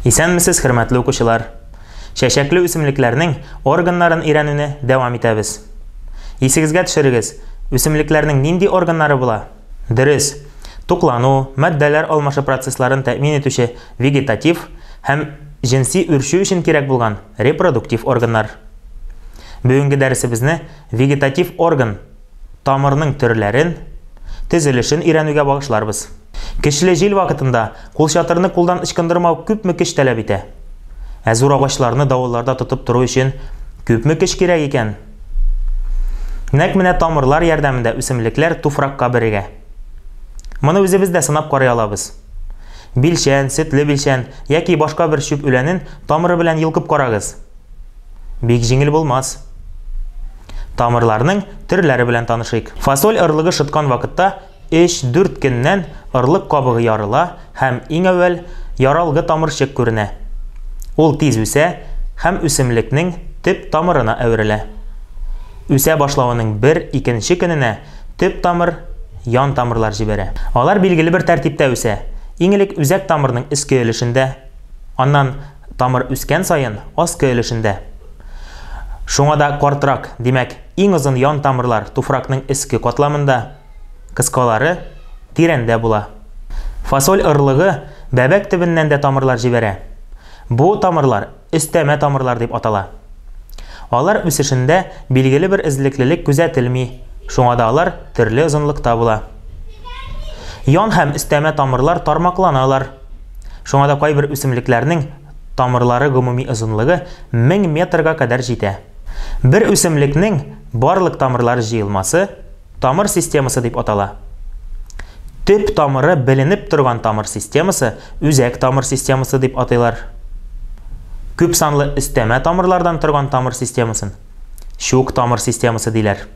Исәнмесез, хөрмәтле укучылар! Чәчәкле үсемлекләрнең органнарын өйрәнүне дәвам итәбез. Исегезгә төшерегез, үсемлекләрнең нинди органнары була? Дөрес, туклану, матдәләр алмашы процессларын тәэмин итүче вегетатив һәм җенси үрчү өчен кирәк булган репродуктив органнар. Бүгенге дәресебезне вегетатив орган, тамырның төрләрен, төзелешен өйрәнүгә багышларбыз. Көчле җил вакытында кулчатырны кулдан ычкындырмау күпме көч таләп итә? Ә зур агачларны давылларда тотып тору өчен күпме көч кирәк икән? Нәкъ менә тамырлар ярдәмендә үсемлекләр туфракка берегә. Моны үзебез дә сынап карый алабыз. Билчән, сөтле билчән яки башка бер чүп үләнен тамыры белән йолкып карагыз. Бик җиңел булмас. Тамырларның төрләре белән танышыйк. Фасоль орлыгы шыткан вакытта 3-4 көннән орлык кабыгы ярыла һәм иң әүвәл яралгы тамырчык күренә. Ул тиз үсә һәм үсемлекнең төп тамырына әверелә. Үсә башлавының бер икенче көненә төп тамыр ян тамырлар җибәрә. Алар билгеле бер тәртиптә үсә. Иң элек үзәк тамырның өске өлешендә, аннан тамыр үскән саен аскы өлешендә. Шуңа да картрак, димәк, иң озын ян тамырлар туфракның өске катламында, кыскалары тирәндә була. Фасоль орлыгы бәбәк төбеннән дә тамырлар җибәрә. Бу тамырлар өстәмә тамырлар дип атала. Алар үсешендә билгеле бер эзлеклелек күзәтелми, шуңа да алар төрле озынлыкта була. Ян һәм өстәмә тамырлар тармакланалар. Шуңа да кайбер үсемлекләрнең тамырлары гомуми озынлыгы 1000 метрга кадәр җитә. Бер үсемлекнең барлык тамырлары җыелмасы тамыр системасы дип атала. Төп тамыры беленеп торган тамыр системасы үзәк тамыр системасы дип атыйлар. Күп санлы өстәмә тамырлардан торган тамыр системасын чук тамыр системасы диләр.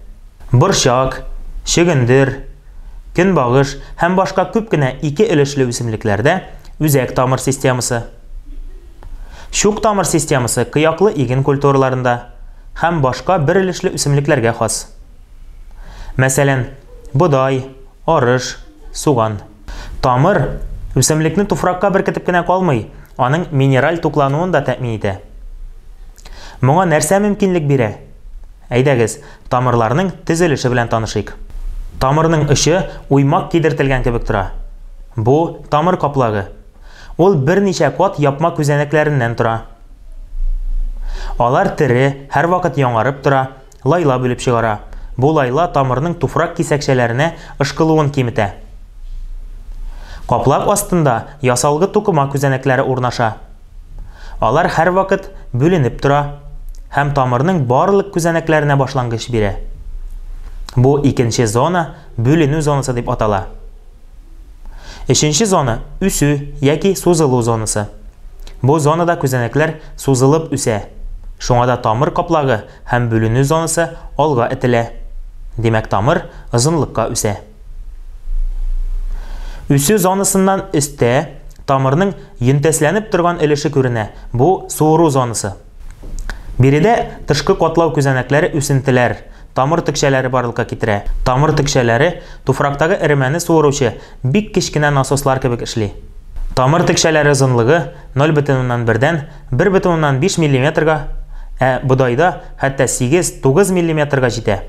Борчак, чөгендер, көнбагыш һәм башка күп кенә ике өлешле үсемлекләрдә үзәк тамыр системасы. Чук тамыр системасы кыяклы иген культураларында һәм башка бер өлешле үсемлекләргә хас. Мәсәлән, бодай, арыш, суган. Тамыр үсемлекне туфракка беркетеп кенә калмый, аның минераль туклануын да тәэмин итә. Моңа нәрсә мөмкинлек бирә? Әйдәгез, тамырларның төзелеше белән танышыйк. Тамырның очы уймак кидертелгән кебек тора. Бу тамыр каплагы. Ул берничә кат япма күзәнәкләреннән тора. Алар тере, һәрвакыт яңарып тора, лайла бүлеп чыгара. Бу лайла тамырның туфрак кисәкчәләренә ышкылуын киметә. Каплак астында ясалгы тукыма күзәнәкләре урнаша. Алар һәрвакыт бүленеп тора һәм тамырның барлык күзәнәкләренә башлангыч бирә. Бу икенче зона бүленү зонасы дип атала. Өченче зона үсү яки сузылу зонасы. Бу зонада күзәнәкләр сузылып үсә. Шуңа да тамыр каплагы һәм бүленү зонасы алга этелә. Димәк, тамыр озынлыкка үсә. Үсү зонасыннан өстә тамырның йөнтәсләнеп торган өлеше күренә. Бу суыру зонасы. Биредә тышкы катлау күзәнәкләре үсентеләр, тамыр төкчәләре барлыкка китерә. Тамыр төкчәләре туфрактагы эремәне суыручы бик кечкенә насослар кебек эшли. Тамыр төкчәләре озынлыгы 0,1-дән 1,5 миллиметрга, ә бодайда хәтта 8-9 миллиметрга җитә.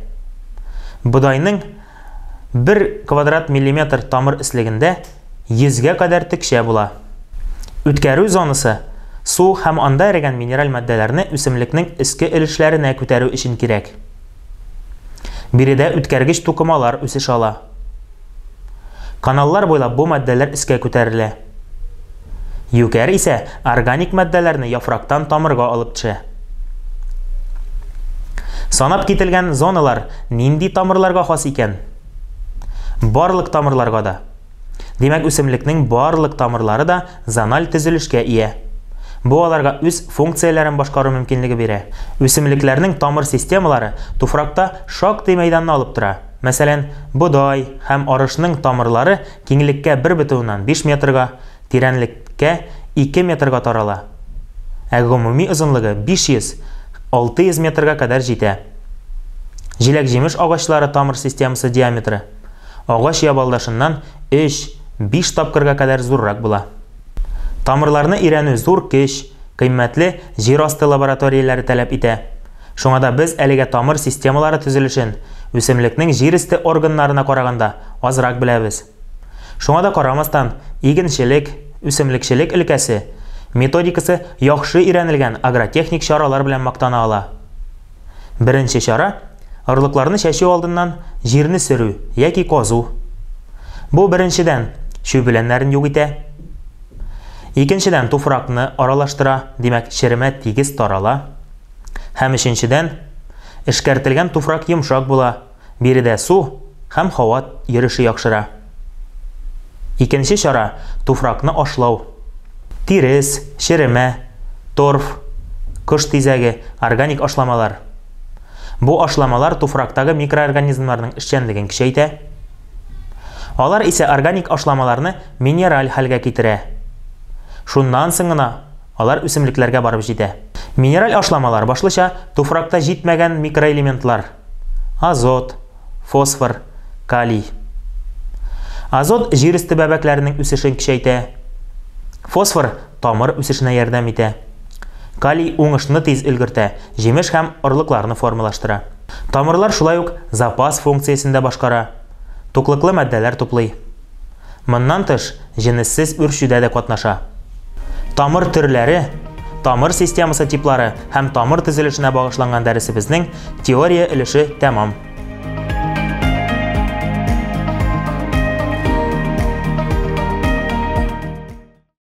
Бодайның 1 квадрат миллиметр тамыр өслегендә 100гә кадәр төкчә була. Үткәрү зонасы су һәм анда эрегән минераль матдәләрне үсемлекнең өске өлешләренә күтәрү өчен кирәк. Биредә үткәргеч тукымалар үсеш ала. Каналлар буйлап бу матдәләр өскә күтәрелә. Юкәр исә органик матдәләрне яфрактан тамырга алып төшә. Санап кителгән зоналар нинди тамырларга хас икән? Барлык тамырларга да. Димәк, үсемлекнең барлык тамырлары да зональ төзелешкә ия. Бу аларга үз функцияләрен башкару мөмкинлеге бирә. Үсемлекләрнең тамыр системалары туфракта шактый мәйданны алып тора. Мәсәлән, бодай һәм арышның тамырлары киңлеккә 1,5 метрга, тирәнлеккә 2 метрга тарала. Ә гомуми озынлыгы 500-600 метрга кадәр җитә. Җиләк-җимеш агачлары тамыр системасы диаметры агач ябалдашыннан 3-5 тапкырга кадәр зуррак була. Тамырларны өйрәнү зур көч, кыйммәтле җир асты лабораторияләре таләп итә. Шуңа да без әлегә тамыр системалары төзелешен үсемлекнең җир өсте органнарына караганда азрак беләбез. Шуңа да карамастан, игенчелек, үсемлекчелек өлкәсе методикасы яхшы өйрәнелгән агротехник чаралар белән мактана ала. Беренче чара, орлыкларны чәчү алдыннан җирне сөрү яки казу. Бу, беренчедән, чүп үләннәрен юк итә. Икенчедән, туфракны аралаштыра, димәк, черемә тигез тарала. Һәм өченчедән, эшкәртелгән туфрак йомшак була, биредә су һәм һава йөреше яхшыра. Икенче чара, туфракны ашлау. Тирес, черемә, торф, кош тизәге, органик ашламалар. Бу ашламалар туфрактагы микроорганизмнарның эшчәнлеген көчәйтә. Алар исә органик ашламаларны минераль хәлгә китерә. Шуннан соң гына алар үсемлекләргә барып җитә. Минераль ашламалар башлыча туфракта җитмәгән микроэлементлар, азот, фосфор, калий. Азот җир өсте бәбәкләренең үсешен көчәйтә. Фосфор тамыр үсешенә ярдәм итә. Калий уңышны тиз өлгертә, җимеш һәм орлыкларны формалаштыра. Тамырлар шулай ук запас функциясен дә башкара, туклыклы матдәләр туплый. Моннан тыш, җенессез үрчүдә дә катнаша. Тамыр төрләре, тамыр системасы типлары һәм тамыр төзелешенә багышланган дәресебезнең теория өлеше тәмам.